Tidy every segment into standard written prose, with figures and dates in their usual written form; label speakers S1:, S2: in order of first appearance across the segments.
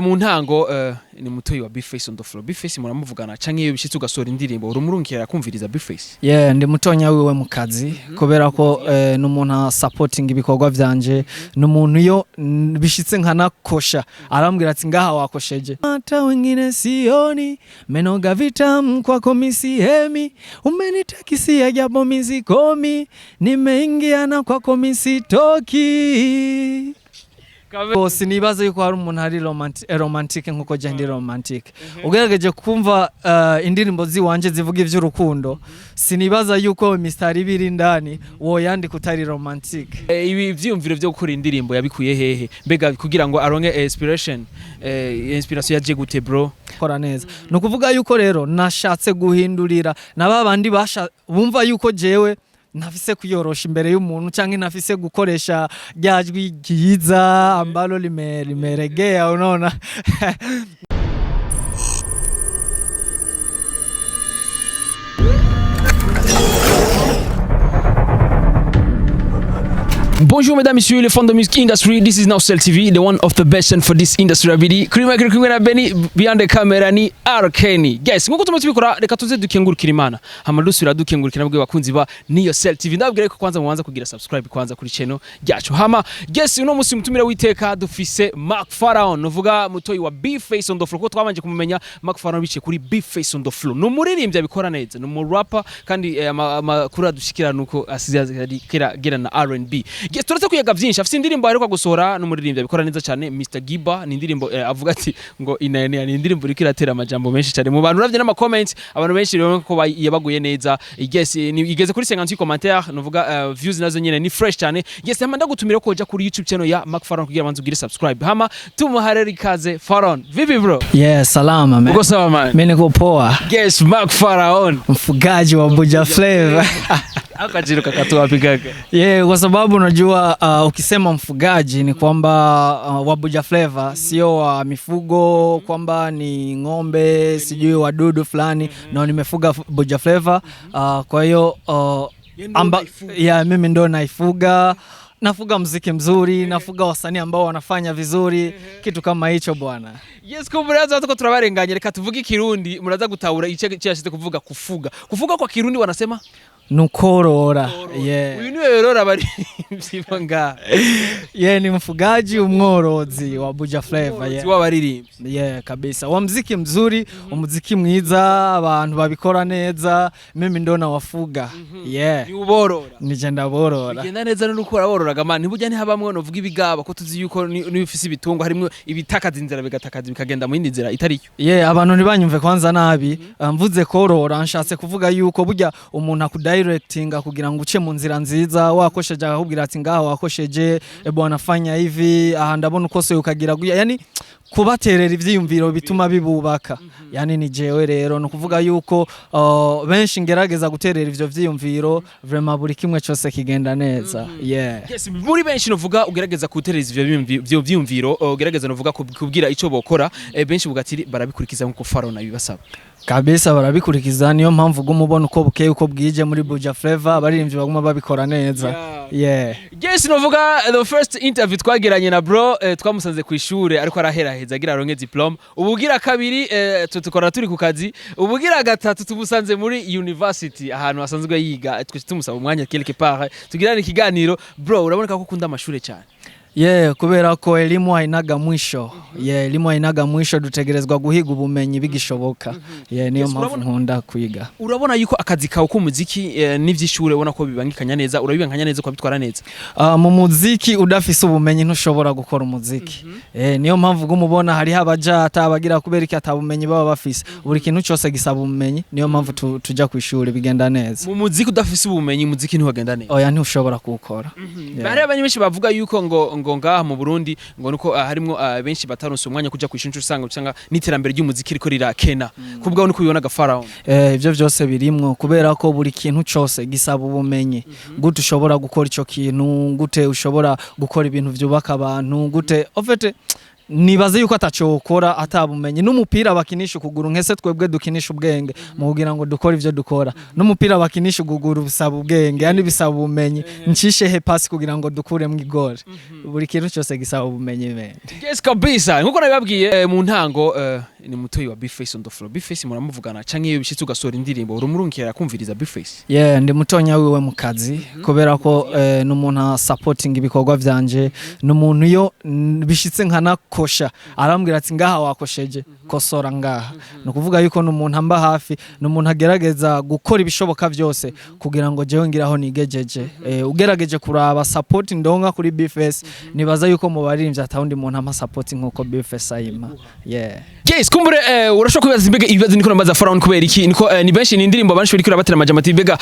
S1: Mu ntango ni mutoyi wa Bface on the floor. Bface muramuvugana canke iyo bishitse ugasohora indirimbo urumurungikira akumviriza Bface?
S2: Yeah, ndi mutonya wiwe mu kazi kubera ko ni umuntu supporting ibikorwa vyanje, ni umuntu iyo bishitse nkanakosha arambwira ati: "Ngaha wakosheje." Hata wengine sioni menoga vitamu kwako misihemi, umenitakisia japo misikomi, nimeingia na kwako misitoki. Bose nibaza yuko hari umuntu ari romantique nkuko je ndi romantique. Ugerageje kumva indirimbo ziwanje zivuga ivy'urukundo, sinibaza yuko mistari ibiri indani woyandika utari romantique.
S1: Ibi vyiyumviro vyo gukora indirimbo yabikuye hehe? Mbega kugira ngo aronke inspiration, inspiration yaje gute, bro?
S2: Kora neza. Ni ukuvuga yuko rero nashatse guhindurira na ba bandi basha bumva yuko jewe ntafise kuyorosha imbere y'umuntu canke ntafise gukoresha rya jwi ryiza ambalo limeregea, unaona.
S1: Bonjour mesdames, messieurs, les fans de music industry. This is now Cell TV, the one of the best and for this industry. Abiri kuri micro kumwe na Benny, behind the camera ni R Kenny. Guys, nkuko tumaze tubikora, reka tuze dukengurukira Imana. Hama dusubira dukengurukira nabwo bakunzi ba Niyo Cell TV. Ndababwira ko kwanza mubanza kugira subscribe kwanza kuri channel yacu. Hama guys, uno musi mutumira witeka dufise Mark Pharaon, nuvuga mutoyi wa B Face on the floor, ko twabanje kumumenya Mark Pharaon biciye kuri B Face on the floor. Ni umuririmbyi abikora neza, ni umurapper kandi amakuru adushikira nuko asize kera gira na R&B. Yes, turetse kuyaga byinshi, afite indirimbo aheruka gusohora n'umuririmbyi abikora neza cyane Mr Giba. Ni indirimbo avuga ati ngo inaenea. Ni indirimbo iriko iratera amajambo menshi cyane mu bantu. Uravye n'ama comments, abantu benshi rero ko yabaguye neza. Yes, igeze kuri 58 commentaire, nuvuga views nazo nyene ni fresh cyane. Yes, hama ndagutumira ko uja kuri YouTube channel ya Mark Pharaon kugira banze ugire subscribe, hama tumuharere ikaze. Pharaon, vipi bro?
S2: Yeah, salama man.
S1: Uko sawa, man?
S2: Mimi niko poa.
S1: Yes, Mark Pharaon.
S2: Mfugaji wa Buja Flavor.
S1: Akajiro kakatoa kaka?
S2: Yeah, kwa sababu unajua ukisema mfugaji ni kwamba wa Buja Flavor sio wa mifugo, kwamba ni ng'ombe sijui wadudu fulani. No, nimefuga Buja Flavor. Kwa hiyo yeah, mimi ndo naifuga, nafuga mziki mzuri, nafuga wasanii ambao wanafanya vizuri, kitu kama hicho bwana.
S1: Yes, ko muraza tuko turabarenganya, reka tuvuge ikirundi muraza gutahura ice cyashize kuvuga kufuga. Kufuga kwa Kirundi wanasema?
S2: Nukorora, yeah.
S1: Uyu niwe yorora abaririmbyi bo ngaha.
S2: Yeah, ni mfugaji umworozi wa Buja Flavor, yeah.
S1: W'abaririmbyi.
S2: Yeah, kabisa, wa mziki mzuri, umuziki mwiza, abantu babikora neza, mimi ndo nawafuga. Yeah.
S1: Ni uborora.
S2: Nije ndaborora.
S1: Bigenda neza no ukora bororaga man, ntibujya ntihabamwe novuga ibigaba, ko tuzi yuko niyo ufise ibitungo harimwo ibitakaza inzira, bigatakaza bikagenda mu yindi nzira itari yo?
S2: Yeah, abantu ntibanyumve kwanza nabi. Mvuze korora nshatse kuvuga yuko burya umuntu akudirectinga kugira ngo uce mu nzira nziza, wakosheje akakubwira ati: "Ngaha wakosheje, e bwana, fanya hivi, aha ndabona ukosoye ukagira guya." Yani kubaterera ivyiyumviro bituma bibubaka. Yani ni jewe rero, ni ukuvuga yuko benshi ngerageza guterera ivyo vyiyumviro, vraiment buri kimwe cyose kigenda neza. Yeah.
S1: Yes, muri benshi novuga ugerageza kutereza ivyo vyiyumviro, ugerageza novuga kubwira ico bokora, benshi bugatiri barabikurikiza nkuko Pharaon abibasaba?
S2: Kabisa, barabikurikiza. Niyo mpamvu uguma ubona uko bukeye uko bwije muri Buja Flavor abaririmbyi baguma babikora neza. Yeah.
S1: Yes, novuga the first interview twagiranye na bro, twamusanze ku ishure ariko araheraheza agira aronke diplôme. Ubugira kabiri tukora turi ku kazi. Ubugira gatatu tumusanze muri university ahantu asanzwe yiga, twe tumusaba umwanya quelque part tugirane ikiganiro. Bro, uraboneka ko ukunda amashure cyane.
S2: Yeah, kubera ko elimu hainaga mwisho. Yeah, elimu hainaga mwisho, dutegerezwa guhiga ubumenyi bigishoboka. Yeah, niyo
S1: Yes,
S2: mpamvu nkunda kwiga.
S1: Urabona yuko akazi kawe k'umuziki n'ivy'ishure ubona ko bibangikanya neza, urabibangikanya neza, ukabitwara neza?
S2: Mu muziki udafise ubumenyi ntushobora gukora umuziki. Niyo mpamvu uguma hariho abajata abagira kubera iki atabumenyi baba bafise. Buri kintu cyose gisaba ubumenyi, niyo mpamvu tuja ku ishuri bigenda neza.
S1: Mu muziki udafise ubumenyi, umuziki ntiwagenda neza.
S2: Oya, ntushobora kuwukora. Yeah.
S1: Hari abantu benshi bavuga yuko ngo ngaha mu Burundi ngo nuko harimwo benshi bataronse umwanya kuja kwishuri, usanga n'iterambere ry'umuziki riko rirakena. Kubwaho niko ubibona ga Pharaon?
S2: Ivyo vyose birimwo kubera ko buri kintu cose gisaba ubumenyi. Gute ushobora gukora ico kintu, gute ushobora gukora ibintu vyubaka abantu, gute en fait Nibaze yuko ataco wokora atabumenyi. N'umupira bakinisha ukuguru, nkese twebwe dukinisha ubwenge mu kugira ngo dukore ivyo dukora, n'umupira bakinisha ukuguru bisaba ubwenge, yani bisaba ubumenyi, ncishe he pasi kugira ngo dukuremwo igore. Buri kintu cyose gisaba ubumenyi bene.
S1: Yes, kabisa. Nkuko nabibabwiye mu ntango, ni mutoyi wa Bface on the floor. Bface muramuvugana canke iyo bishitse ugasohora indirimbo urumurungikira kumviriza Bface?
S2: Yeah, ndi mutonya wiwe mu kazi, kubera ko ni umuntu supporting ibikorwa vyanje, ni umuntu iyo bishitse nkanakosha arambwira ati: "Ngaha wakosheje, kosora ngaha." Ni ukuvuga yuko ni umuntu amba hafi, ni umuntu agerageza gukora ibishoboka vyose kugira ngo jewe ngiraho nigejeje. Ugerageje kuraba support ndonka kuri Bface, nibaza yuko mu baririmbyi atawundi muntu ampa support nkuko Bface ayima, yeah.
S1: Yes, kumbure urashobora kwibaza mbega ibibazo niko nambaza Pharaon kubera iki? Niko ni benshi, ni indirimbo benshi bariko batera amajambo ati mbega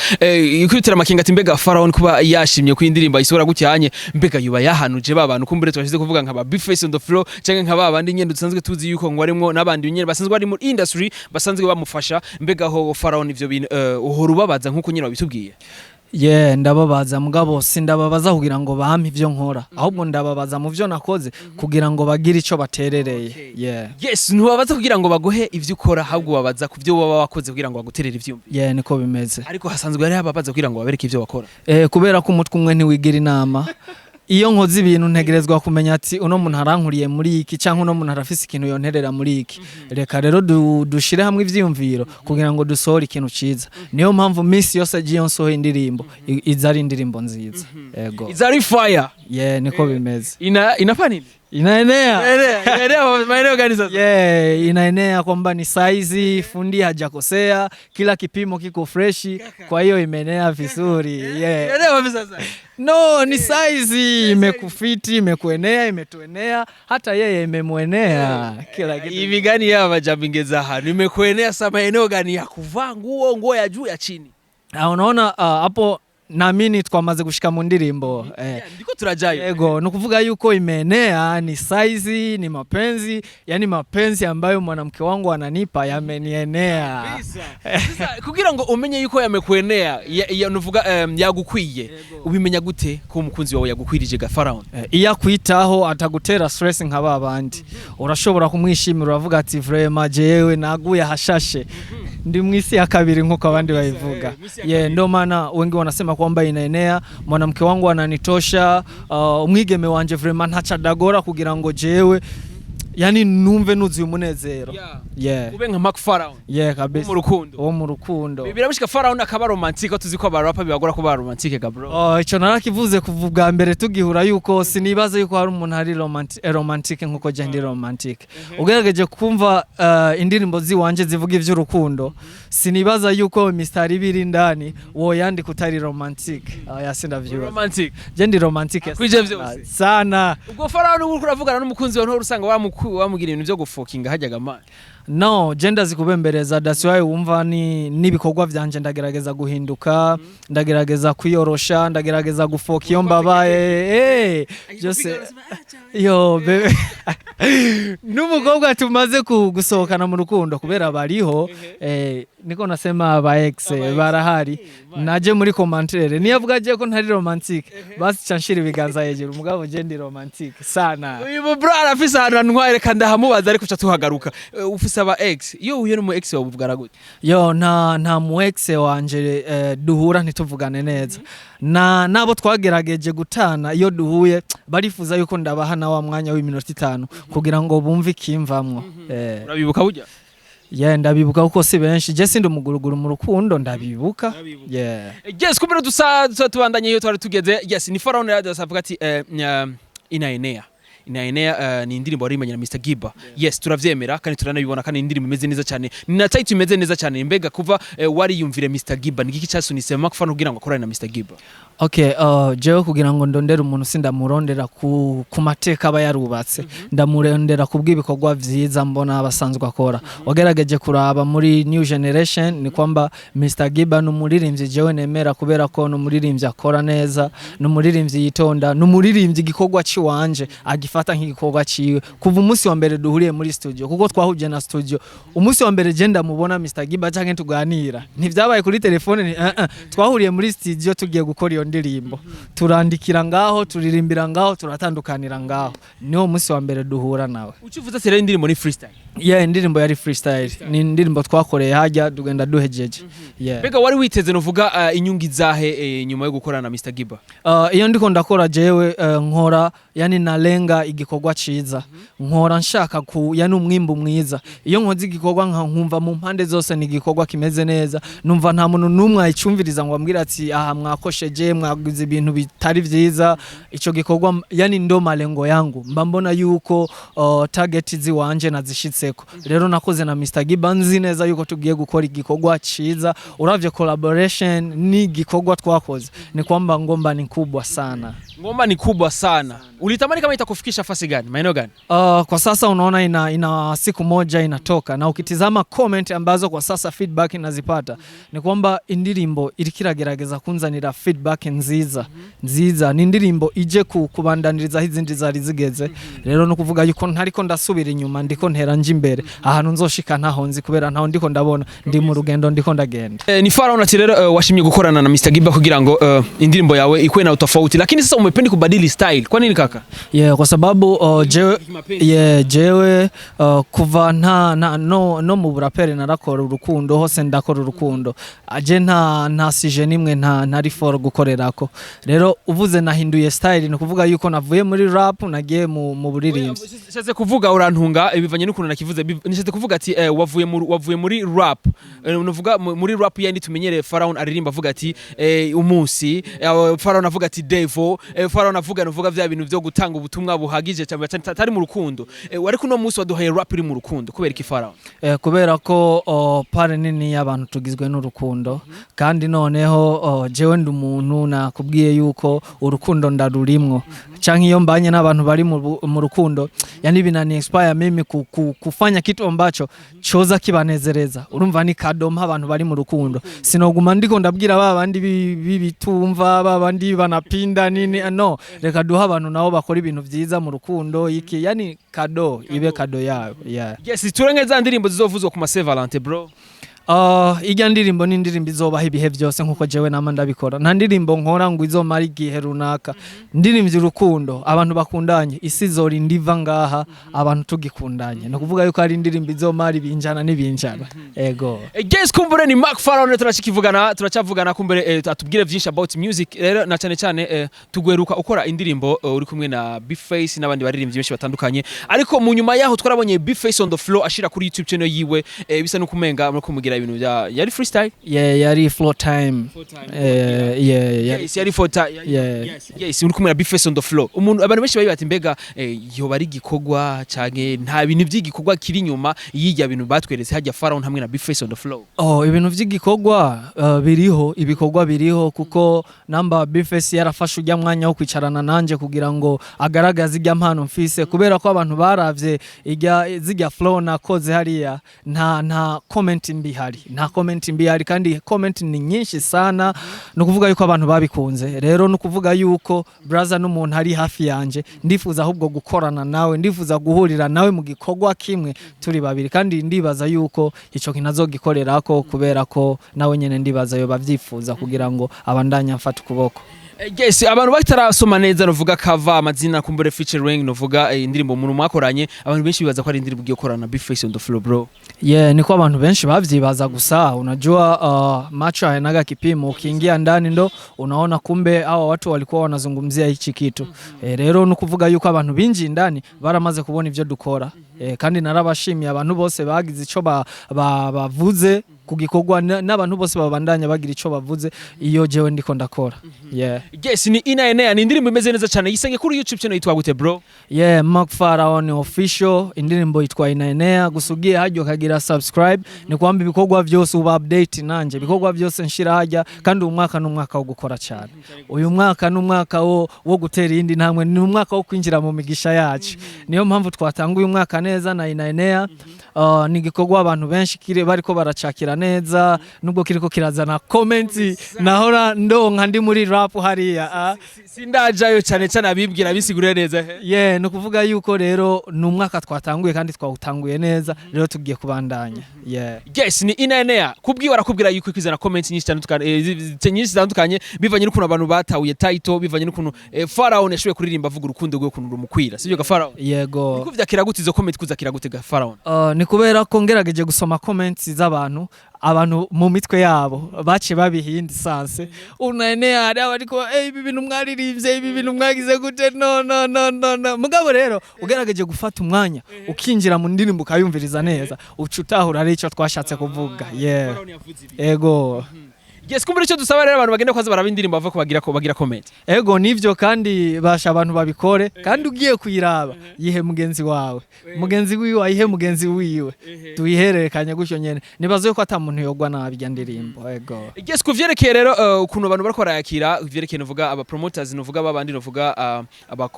S1: kwitera amakenga ati mbega Pharaon kuba yashimye ku indirimbo ayisohora gucyanye, mbega yuba yahanuje ba bantu kumbure twashize kuvuga nka ba Bface on the floor canke nka ba bandi nyene dusanzwe tuzi yuko ngo arimwo n'abandi nyene basanzwe bari mu industry basanzwe bamufasha. Mbega ho Pharaon ivyo bintu uhora ubabaza nkuko nyene wabitubwiye?
S2: Yeah, ndababaza, mugabo sindababaza kugira ngo bampe ivyo nkora, ahubwo ndababaza mu vyo nakoze kugira ngo bagire ico baterereye, yeah.
S1: Yes, ntubabaza kugira ngo baguhe ivyo ukora, ahubwo babaza ku byo waba wakoze kugira ngo baguterere ivyumviro.
S2: Yeah, niko bimeze.
S1: Ariko hasanzwe hariho ababaza kugira ngo babereke ivyo bakora.
S2: Kubera ko umutwe umwe ntiwigira inama. Iyo nkoze ibintu ntegerezwa kumenya ati uno muntu arankuriye muri iki, cyangwa uno muntu arafise ikintu yonterera muri iki. Reka rero dushire hamwe ivyiyumviro kugira ngo dusohore ikintu ciza. Niyo mpamvu minsi yose giyo nsohoye indirimbo iza ari indirimbo nziza, yego.
S1: Izari fire.
S2: Yeah, niko bimeze.
S1: Inafanya nini?
S2: Inaenea.
S1: Inaenea maeneo gani sasa?
S2: Yeah, inaenea kwamba ni saizi, fundi hajakosea, kila kipimo kiko freshi, kwa hiyo imeenea vizuri. Yeah.
S1: Inaenea wapi sasa?
S2: No, ni saizi imekufiti, imekuenea, imetuenea, hata yeye imemwenea. Kila kitu.
S1: Hivi gani ya majambingeza ahantu imekuenea sa maeneo gani ya kuvaa nguo, nguo ya juu, ya chini?
S2: Ah, unaona, hapo naamini twamaze gushika mu ndirimbo.
S1: Ndiko turajayo.
S2: Ego, ni ukuvuga yuko imeenea ni saizi, ni mapenzi, yani mapenzi ambayo mwanamke wangu ananipa yamenienea.
S1: Sasa kugira ngo umenye yuko yamekuenea nuvuga yagukwiye, ubimenya gute ko umukunzi wawe yagukwirije ga Pharaon?
S2: Iyo akwitaho atagutera stress nka ba bandi, urashobora kumwishimira, uravuga ati: "Vraiment jewe naguye ahashashe, ndi mu isi ya kabiri," nkuko abandi babivuga. Yeah, ndo maana wengi wanasema kwamba inaenea, mwanamke wangu ananitosha, umwigeme wanje vraiment ntacadagora kugira ngo jewe yani numve nuzuye umunezero. Yeah.
S1: Ube nka Mark Pharaon
S2: Yeah, kabisa.
S1: Wo mu rukundo.
S2: Wo mu rukundo.
S1: Birabishika Pharaon akaba romantique? Tuzi ko abarapa bibagora kuba romantique ga bro.
S2: Oh, ico narakivuze kuva ubwa mbere tugihura yuko sinibaza yuko hari umuntu ari romantique nkuko je ndi romantique. Ugerageje kumva indirimbo ziwanje zivuga ivy'urukundo, sinibaza yuko mistari ibiri indani woyandika utari romantique. Oya, sindavyibaza.
S1: Romantique.
S2: Je ndi romantique
S1: Kwije vyose.
S2: sana.
S1: Ubwo Pharaon uriko uravugana n'umukunzi wawe ntuhora usanga wamugira ibintu vyo gufokinga hajyaga man?
S2: No, je ndazi kubembereza, that's why wumva ni n'ibikorwa vyanje ndagerageza guhinduka, ndagerageza kwiyorosha, ndagerageza gufoka iyo mbabaye, byose yo bebe. N'umukobwa tumaze gusohokana mu rukundo, kubera bariho, niko nasema aba ex barahari, naje muri commentaire niyo avuga je ko ntari romantique, basi ca nshira ibiganza hejuru, mugabo je ndi romantique sana.
S1: Uyu mu bro arafise ahantu antwaye, reka ndahamubaza, ariko uca tuhagaruka. Ufise aba ex, iyo uhuye n'umu ex wawe uvugana gute?
S2: Yo, nta mu ex wanje duhura ntituvugane neza. Na nabo twagerageje gutana, iyo duhuye barifuza yuko ndabaha na wa mwanya w'iminota 5 kugira ngo bumve ikimvamwo.
S1: Urabibuka burya?
S2: Yeah, ndabibuka kuko si benshi, je sindi umuguruguru mu rukundo, ndabibuka, yeah.
S1: Yes, kumbere dusa tubandanye iyo twari tugeze. Yes, ni Pharaon radio avuga ati inaenea, inaenea, ni indirimbo waririmbanye na Mr Giba. Yes, turavyemera kandi turanabibona, kandi indirimbo imeze neza cyane, ni na title imeze neza cyane. Mbega kuva wariyumvire Mr Giba, ni iki cyasunitse Mark Pharaon kugira ngo akorane na Mr Giba?
S2: Okay, jewe kugira ngo ndondere umuntu sindamurondera ku mateka aba yarubatse, ndamurondera ku bw'ibikorwa vyiza mbona abasanzwe akora. Wagerageje kuraba muri new generation ni kwamba Mr Giba ni umuririmbyi jewe nemera, kubera ko ni umuririmbyi akora neza, ni umuririmbyi yitonda, ni umuririmbyi igikorwa ciwanje agifata. agifata nk'igikorwa ciwe kuva umunsi wa mbere duhuriye muri studio, kuko twahuje na studio umunsi wa mbere je ndamubona Mr Giba canke tuganira, ntivyabaye kuri telefone ni twahuriye muri studio tugiye gukora iyo ndirimbo, turandikira ngaho, turirimbira ngaho, turatandukanira ngaho. Niwo munsi wa mbere duhura nawe.
S1: Ucivuze ati rero indirimbo ni freestyle?
S2: Yeah, indirimbo yari freestyle, ni indirimbo twakoreye hajya tugenda duhejeje, yeah.
S1: Mbega wari witeze novuga inyungu izahe nyuma yo gukorana na Mr Giba?
S2: Iyo ndiko ndakora jewe, nkora yani nalenga igikorwa ciza, nkora nshaka ku yani umwimbu mwiza. Iyo nkoze igikorwa nka nkumva mu mpande zose ni igikorwa kimeze neza, numva nta muntu n'umwe ayicumviriza ngo ambwire ati aha mwakosheje, mwagize ibintu bitari vyiza, ico gikorwa yani ndo malengo yangu, mba mbona yuko target ziwanje nazishitseko. Rero nakoze na Mr Giba nzi neza yuko tugiye gukora igikorwa ciza. Uravye collaboration ni igikorwa twakoze, ni kwamba ngomba ni kubwa sana.
S1: Ngoma ni kubwa sana. Ulitamani kama itakufikisha fasi gani, maeneo gani?
S2: Kwa sasa unaona ina siku moja inatoka, na ukitizama comment ambazo kwa sasa feedback inazipata ni kwamba indirimbo iriko iragerageza kunzanira feedback nziza nziza, ni indirimbo ije kubandaniriza aho izindi zari zigeze. Rero no kuvuga yuko ntariko ndasubira inyuma, ndiko ntera nje imbere. Ahantu nzoshika ntaho nzi, kubera ntaho ndiko ndabona, ndi mu rugendo, ndiko ndagenda.
S1: Ni Pharaon ati rero washimye gukorana na Mr Giba kugira ngo indirimbo yawe ikuwe na utofauti, lakini sasa umependi kubadili style. Kwa nini, kaka?
S2: Yeah, kwa sababu jewe, yeah, jewe kuva nta, nta no mu buraperi narakora urukundo, hose ndakora urukundo, aje nta sujet nimwe nta ntari for gukorerako. Rero uvuze nahinduye style, ni kuvuga yuko navuye muri rap nagiye mu buririmbyi.
S1: Nishatse kuvuga, urantunga, bivanye n'ukuntu nakivuze, nishatse kuvuga ati wavuye muri rap, unavuga muri rap yandi tumenyereye Pharaon aririmba avuga ati umunsi Pharaon avuga ati devil, Pharaon avuga nuvuga vya bintu vyo gutanga ubutumwa buhagije cyane atari mu rukundo, ariko uno munsi waduhaye rap iri mu rukundo. Kubera iki, Pharaon?
S2: Kubera ko part nini y'abantu tugizwe n'urukundo, kandi noneho jewe ndi umuntu nakubwiye yuko urukundo ndarurimwo, canke iyo mbanye n'abantu bari mu rukundo, yani binani inspire mimi kufanya kitu ambacho coza kibanezereza. Urumva ni cadeau mpa abantu bari mu rukundo. Sinoguma ndiko ndabwira ba bandi bibitumva, ba bandi banapinda nini, no reka duha abantu nabo bakora ibintu vyiza mu rukundo iki, yani cadeau ibe cadeau yabo, yeah.
S1: Yes, turenge za ndirimbo zizovuzwa ku ma Saint Valentin, bro.
S2: Ijya ndirimbo ni indirimbo izobaho ibihe byose nkuko jewe nama ndabikora. Nta ndirimbo nkora ngo izomara igihe runaka. Ndirimbye urukundo, abantu bakundanye, isi izorinda iva ngaha abantu tugikundanye. Ni ukuvuga yuko ari indirimbo izomara ibinjana n'ibinjana, ego.
S1: Yes, kumbure ni Mark Pharaon, turacikivugana, turacyavugana, kumbure atubwire byinshi about music. Rero na cyane cyane tugweruka ukora indirimbo uri kumwe na Bface n'abandi baririmbyi benshi batandukanye, ariko mu nyuma yaho twarabonye Bface on the floor ashira kuri YouTube channel yiwe, bisa no kumenga muri kumugira ibintu bya yari freestyle.
S2: Yeah, yari flow time. Yeah, yari.
S1: Yes, yari flow time. Yes, uri kumwe na Bface on the floor. Umuntu abantu benshi bari bati mbega yoba ari igikorwa canke nta bintu by'igikorwa kiri inyuma y'ijya bintu batweretse hajya Pharaon hamwe na Bface on the floor?
S2: Oh, ibintu vy'igikorwa biriho, ibikorwa biriho, kuko namba Bface yarafashe ujya mwanya wo kwicarana nanje kugira ngo agaragaze ijya mpano mfise, kubera ko abantu baravye ijya zijya flow nakoze hariya, nta comment mbi ihari, nta comment mbi ihari, kandi comment ni nyinshi sana. Ni ukuvuga yuko abantu babikunze. Rero ni ukuvuga yuko brother n'umuntu ari hafi yanje, ndifuza ahubwo gukorana nawe, ndifuza guhurira nawe mu gikorwa kimwe turi babiri, kandi ndibaza yuko ico kintu azogikorerako, kubera ko nawe nyene ndibaza yo bavyifuza kugira ngo abandanye amfata ukuboko.
S1: Yes, abantu batarasoma neza novuga cover, amazina, kumbure featuring, novuga indirimbo umuntu mwakoranye, abantu benshi bibaza ko ari indirimbo ugiye gukorana na Bface on the floor, bro.
S2: Yeah, niko abantu benshi bavyibaza, gusa unajua macho hayanaga kipimo, ukiingia ndani ndo unaona kumbe hawa watu walikuwa wanazungumzia hichi kitu. Rero ni ukuvuga yuko abantu binjiye indani baramaze kubona ivyo dukora. Kandi narabashimiye abantu bose bagize ico bavuze ku gikorwa n'abantu bose babandanya bagira ico bavuze iyo jewe ndiko ndakora. Yeah.
S1: Yes, ni Inaenea, ni indirimbo imeze neza cyane. Yisange kuri YouTube channel yitwa gute, bro?
S2: Yeah, Mark Pharaon official, indirimbo yitwa Inaenea. Gusa ugiye hajya ukagira subscribe, ni kwamba ibikorwa byose uba update nanje, ibikorwa byose nshira hajya. Kandi uyu mwaka ni umwaka wo gukora cyane, uyu mwaka ni umwaka wo gutera iyindi ntambwe, ni umwaka wo kwinjira mu migisha yacu. Niyo mpamvu twatanga uyu mwaka neza na Inaenea. Ni igikorwa abantu benshi kiri bariko baracakira. neza, nubwo kiriko kirazana comments nahora ndonka ndi muri rap hariya, ah.
S1: Sindajayo cyane cyane, abibwira bisigurire neza he.
S2: Yeah, ni ukuvuga yuko rero ni umwaka twatanguye kandi twawutanguye neza, rero tugiye kubandanya, yeah.
S1: Yes, ni Inaenea kubwiwe, arakubwira yuko ikwizana comments nyinshi cyane, nyinshi zitandukanye, bivanye n'ukuntu abantu batahuye title, bivanye n'ukuntu Pharaon yashoboye kuririmba avuga urukundo rwe, ukuntu rumukwira, sibyo ga Pharaon?
S2: Yego.
S1: Kuvyakira gute izo comment? Kuzakira gute ga Pharaon?
S2: Ni kubera ko ngerageje gusoma comments z'abantu, abantu mu mitwe yabo baciye babiha iyindi sense. Unaenea, hari abariko: "Eh, ibi bintu mwaririmbye, ibi bintu mwagize gute? No, no, no, no, no." Mugabo rero ugerageje gufata umwanya ukinjira mu ndirimbo ukayumviriza neza, uca utahura ari ico twashatse kuvuga, yeah. Ego.
S1: Yes, kumbura icyo dusaba rero, abantu bagenda kwaza baraba indirimbo, bava ko bagira ko bagira comment.
S2: Ego, nivyo, kandi basha abantu babikore. Kandi ugiye kuyiraba, yihe mugenzi wawe, mugenzi wiwe ayihe mugenzi wiwe, tuyihererekanye gutyo nyene. Nibaze yuko ata muntu yogwa nabi irya ndirimbo, ego.
S1: Yes, ku vyerekeye rero ukuntu abantu bariko barayakira, vyerekeye nuvuga aba promoters, nuvuga babandi, nuvuga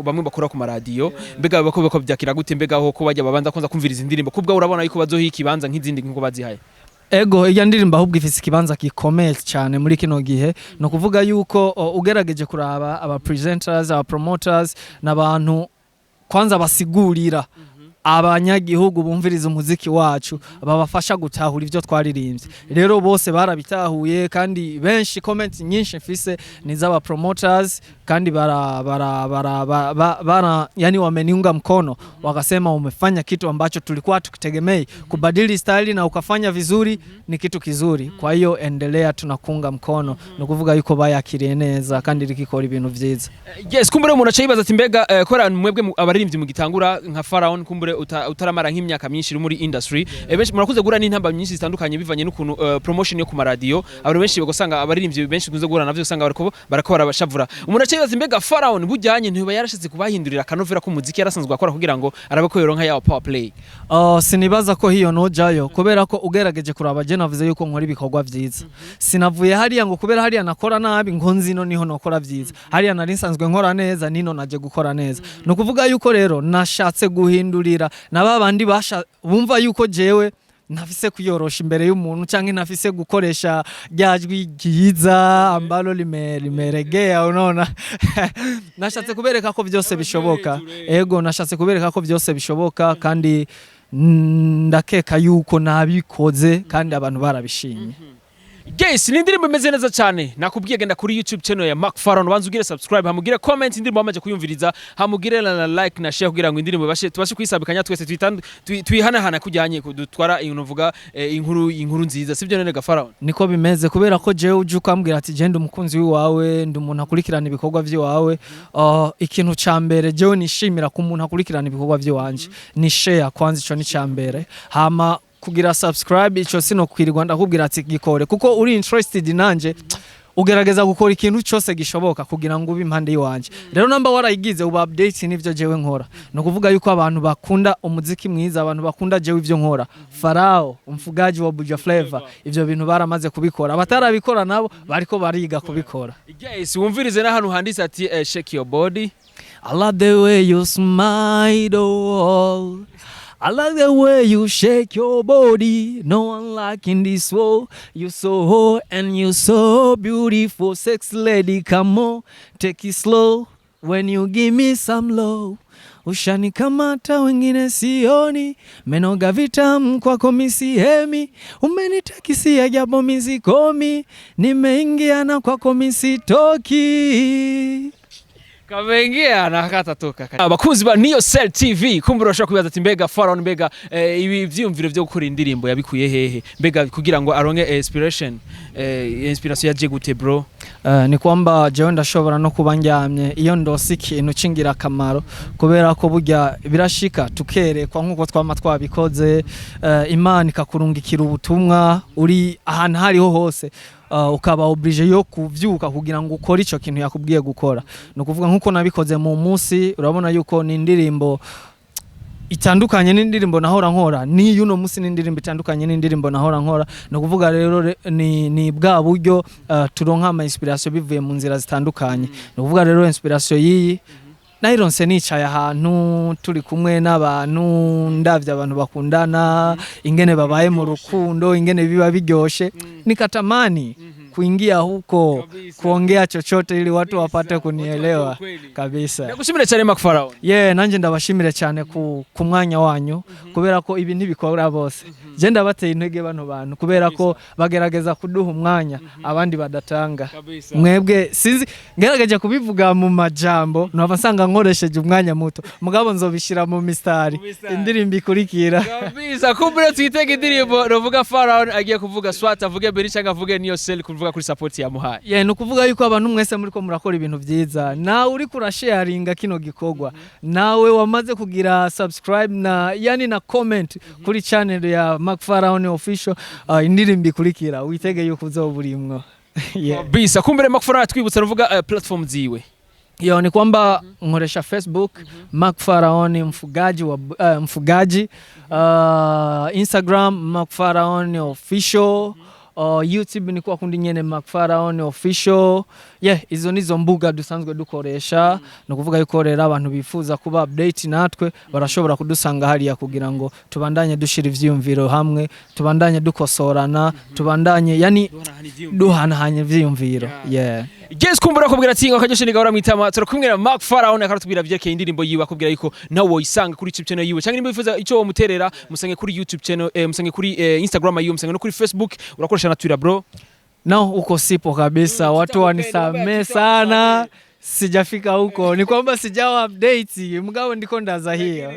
S1: bamwe bakora ku maradiyo, mbega bako byakira gute? Mbega aho ko bajya babanza kwanza kumviriza indirimbo, kubwa urabona yuko bazoha ikibanza nk'izindi nkuko bazihaye?
S2: Ego, irya ndirimbo ahubwo ifise ikibanza gikomeye cyane muri kino gihe. Ni ukuvuga yuko ugerageje kuraba aba presenters, aba promoters n'abantu kwanza basigurira abanyagihugu bumviriza umuziki wacu, babafasha gutahura ivyo twaririmbye. Rero bose barabitahuye, kandi benshi, comments nyinshi mfise ni z'aba promoters, kandi bara bara bara bara, yani wameniunga mkono, wakasema umefanya kitu ambacho tulikuwa tukitegemei, kubadili style na ukafanya vizuri, ni kitu kizuri, kwa hiyo endelea, tunakuunga mkono. Ni ukuvuga yuko bayakiriye neza kandi rikikora ibintu vyiza.
S1: Yes, kumbure umuntu aca yibaza ati mbega kora mwebwe abaririmbyi mugitangura nka Pharaon, kumbure utaramara nk'imyaka myinshi uri muri industry, benshi murakuze guhura n'intamba nyinshi zitandukanye bivanye n'ukuntu promotion yo ku maradiyo, abantu benshi bagosanga, abaririmbyi benshi kunze guhura navyo, usanga barako barabashavura. Umuntu aca yibaza, mbega Pharaon bujyanye ntiba yarashatse kubahindurira akanovera k'umuziki yarasanzwe akora kugira ngo arabe ko yoronka yawo power play?
S2: Sinibaza ko hiyo nojayo, kubera ko ugerageje kuraba, je navuze yuko nkora ibikorwa vyiza. Sinavuye hariya ngo kubera hariya nakora nabi ngo nzino niho nokora vyiza. Hariya nari nsanzwe nkora neza, nino naje gukora neza. Ni ukuvuga yuko rero nashatse guhindurira na babandi basha bumva yuko jewe ntafise kuyorosha imbere y'umuntu canke ntafise gukoresha rya jwi ryiza ambalo limeregea. Unaona, nashatse kubereka ko byose bishoboka. Ego, nashatse kubereka ko byose bishoboka, kandi ndakeka yuko nabikoze kandi abantu barabishimye.
S1: Yes, ni indirimbo imeze neza cyane. Nakubwiye, genda kuri YouTube channel ya Mark Pharaon, banza ugire subscribe, hamugire comment indirimbo wamaze kuyumviriza, hamugire na like na share kugira ngo indirimbo bashe tubashe kuyisabikanya twese, tuyihanahana kujyanye dutwara ibintu vuga inkuru nziza, sibyo none ga Pharaon?
S2: Niko bimeze, kubera ko jewe uje ukambwira ati je ndi umukunzi w'iwawe, ndi umuntu akurikirana ibikorwa by'iwawe, ikintu ca mbere jewe nishimira ku muntu akurikirana ibikorwa by'iwanje ni share kwanza, ico ni ca mbere. Hama kugira subscribe, ico sino kwirirwa ndakubwira ati gikore, kuko uri interested nanje ugerageza gukora ikintu cyose gishoboka kugira ngo ube impande y'iwanje. Rero namba warayigize, uba update n'ivyo jewe nkora. Ni ukuvuga yuko abantu bakunda umuziki mwiza, abantu bakunda jewe ivyo nkora, Farao umfugaji wa Buja Flavor, ivyo bintu baramaze kubikora. Abatarabikora nabo bariko bariga kubikora.
S1: Yes, wumvirize n'ahantu handitse ati "Shake your body".
S2: I love the way you smile, oh. I like the way you shake your body. No one like in this world. You so hot and you so beautiful. Sexy lady, come on, take it slow. When you give me some love. Ushanikamata, wengine sioni, menoga vitamu kwako misihemi, umenitakisia japo misikomi, nimeingia na kwako misitoki.
S1: Kameingia na katatoka. Abakunzi ba Neo Cell TV, kumbura urashobora kwibaza ati mbega Pharaon, mbega ibi vyiyumviro vyo gukora indirimbo yabikuye hehe? Mbega kugira ngo aronke inspiration yaje gute, bro?
S2: Ni kwamba jewe ndashobora no kuba ndyamye, iyo ndose ikintu c'ingirakamaro, kubera ko burya birashika tukerekwa nk'uko twama twabikoze, Imana ikakurungikira ubutumwa uri ahantu hariho hose, ukaba obligé yo kuvyuka kugira ngo ukore ico kintu yakubwiye gukora. Ni ukuvuga nk'uko nabikoze mu munsi, urabona yuko ni indirimbo itandukanye n'indirimbo nahora nkora, ni yuno musi n'indirimbo itandukanye n'indirimbo nahora nkora. Ni ukuvuga rero ni bwa buryo turonka ama inspiration bivuye mu nzira zitandukanye. Ni ukuvuga rero inspiration yiyi Nayironse nicaye ahantu turi kumwe n'abantu, ndavye abantu bakundana, ingene babaye mu rukundo, ingene biba biryoshe, nikatamani kuingia huko kuongea chochote ili watu wapate kunielewa kabisa.
S1: Ndagushimire cyane, Mark Pharaon.
S2: Ye, nanje ndabashimire cyane ku mwanya wanyu, kubera ko ibi ntibikora bose. Je ndabateye intege bano bantu kubera ko bagerageza kuduha umwanya abandi badatanga. Mwebwe sinzi, ngerageje kubivuga mu majambo nova nsanga nkoresheje umwanya muto, mugabo nzobishira mu mistari indirimbo ikurikira.
S1: Kabisa, kumbure twitege indirimbo ruvuga Pharaon agiye kuvuga, swat avuge Beri cyangwa avuge Niyo Sel, kuvuga kuri support yamuhaye.
S2: Ye, ni ukuvuga yuko abantu mwese muriko murakora ibintu vyiza, nawe uriko urasharinga kino gikorwa, nawe wamaze kugira subscribe na yani na comment kuri channel ya Mark Pharaon Official, indirimbo ikurikira witege yuko uzoba urimwo. Yeah.
S1: Kabisa, kumbure Mark Pharaon atwibutsa ruvuga platform ziwe.
S2: Yo, ni kwamba nkoresha Facebook Mark Pharaon mfugaji wa mfugaji, Instagram Mark Pharaon Official, YouTube ni kwa kundi nyene Mark Pharaon Official. Yeah, izo nizo mbuga dusanzwe dukoresha. Ni ukuvuga yuko rero abantu bifuza kuba update natwe barashobora kudusanga hariya kugira ngo tubandanye dushira ivyiyumviro hamwe, tubandanye dukosorana, tubandanye yani duhanahanya ivyiyumviro. Yeah.
S1: Yes, kumbura akubwira ati ngo akajoshe nigahora mwitama. Turakumwe na Mark Pharaon, akaratubwira vyerekeye indirimbo yiwe, akubwira yuko nawe woyisanga kuri YouTube channel yiwe, cyangwa nimba wifuza ico womuterera, musange kuri YouTube channel, musange kuri Instagram yiwe, musange no kuri Facebook. Urakoresha na Twitter, bro?
S2: No, huko sipo kabisa, watu wanisamee sana, sijafika huko. Ni kwamba sijawa update, mgabo ndiko ndaza hiyo.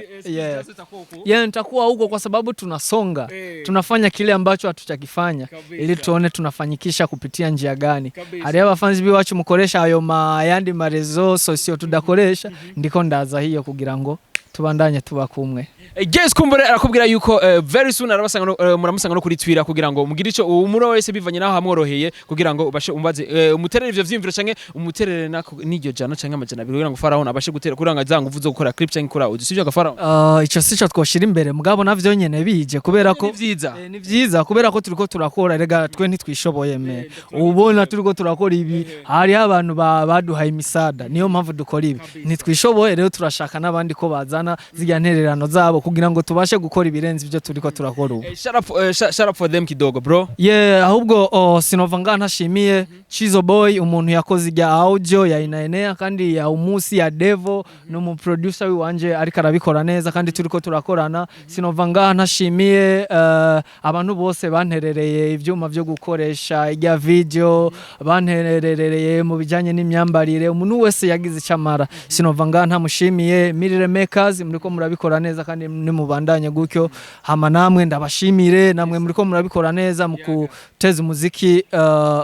S2: Yeah, nitakuwa huko kwa sababu tunasonga, tunafanya kile ambacho hatuchakifanya ili tuone tunafanyikisha kupitia njia gani. Hariho abafanzi biwacu mukoresha ayo mayandi ma réseaux sociaux tudakoresha, ndiko ndaza hiyo kugira ngo tubandanye tuba kumwe.
S1: Yes, kumbure arakubwira yuko very soon arabasanga no, muramusanga no kuri Twitter kugira ngo mugire ico umuro wese bivanye naho hamworoheye, kugira ngo ubashe umbaze, umuterere ivyo vyiyumviro canke umuterere nako n'iryo jana canke 200 kugira ngo Pharaon abashe gutera, kugira ngo za nguvu zo gukora clip canke gukora audio, sivyo ga Pharaon?
S2: Ico sico twoshira imbere, mugabo navyo nyene bije kubera ko
S1: Ni vyiza.
S2: Ni vyiza kubera ko turiko turakora. Rega twe ntitwishoboye me, ubona turiko turakora ibi, hariho abantu baduhaye imisada, niyo mpamvu dukora ibi. Ntitwishoboye rero, turashaka n'abandi ko bazana zirya ntererano zabo kugira ngo tubashe gukora ibirenze ivyo turiko turakora ubu.
S1: Shut up, shut up for them kidogo, bro.
S2: Yeah, ahubwo sinova ngaha ntashimiye Chizo Boy, umuntu yakoze ijya audio ya Inaenea kandi ya umusi ya Devo, ni umu producer wiwanje ariko arabikora neza kandi turiko turakorana. Sinova ngaha ntashimiye abantu bose banterereye ivyuma vyo gukoresha ijya video, banterereye mu bijanye n'imyambarire, umuntu wese yagize icyo amara sinova ngaha ntamushimiye. Mirire Makers, muriko murabikora neza kandi nimubandanye gutyo. Hama namwe ndabashimire, namwe muriko murabikora neza mu guteza umuziki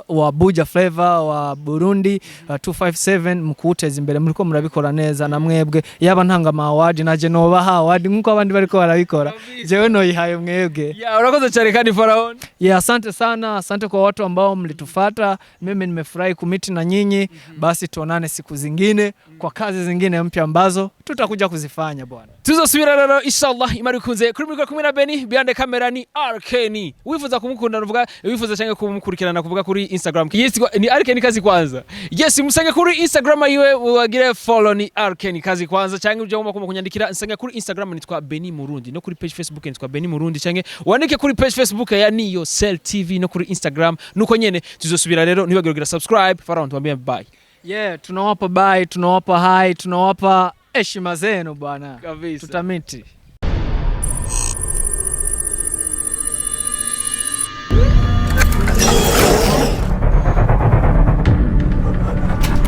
S2: wa Buja Flavor wa Burundi, 257, mu kuwuteza imbere muriko murabikora neza. Na mwebwe yaba ntanga ama award, naje nobaha award nkuko abandi bariko barabikora, jewe noyihaye mwebwe.
S1: Yeah, urakoze cyane kandi, Pharaon.
S2: Yeah, asante sana, asante kwa watu ambao mlitufata. Mimi nimefurahi kumeet na nyinyi. Basi tuonane siku zingine kwa kazi zingine mpya ambazo tutakuja kuzifanya bwana.
S1: Tuzosubira rero inshallah Imana ikunze. Kuri mikoro kumwe na Beni, behind the camera ni RKN. Wifuza kumukunda nuvuga, wifuza cyangwa kumukurikirana kuvuga kuri Instagram, yes, ni RKN kazi kwanza. Yes, musange kuri Instagram yiwe wagire follow, ni RKN kazi kwanza, cyangwa ujya ugomba kunyandikira, nsange kuri Instagram nitwa Beni Murundi, no kuri page Facebook nitwa Beni Murundi, cyangwa wandike kuri page Facebook ya Niyo Cell TV, no kuri Instagram nuko nyene. Tuzosubira rero, ntibagire kugira subscribe. Pharaon, tuambie bye.
S2: Yeah, tunawapa bye, tunawapa hi, tunawapa heshima zenu bwana.
S1: Kabisa.
S2: Tutameet.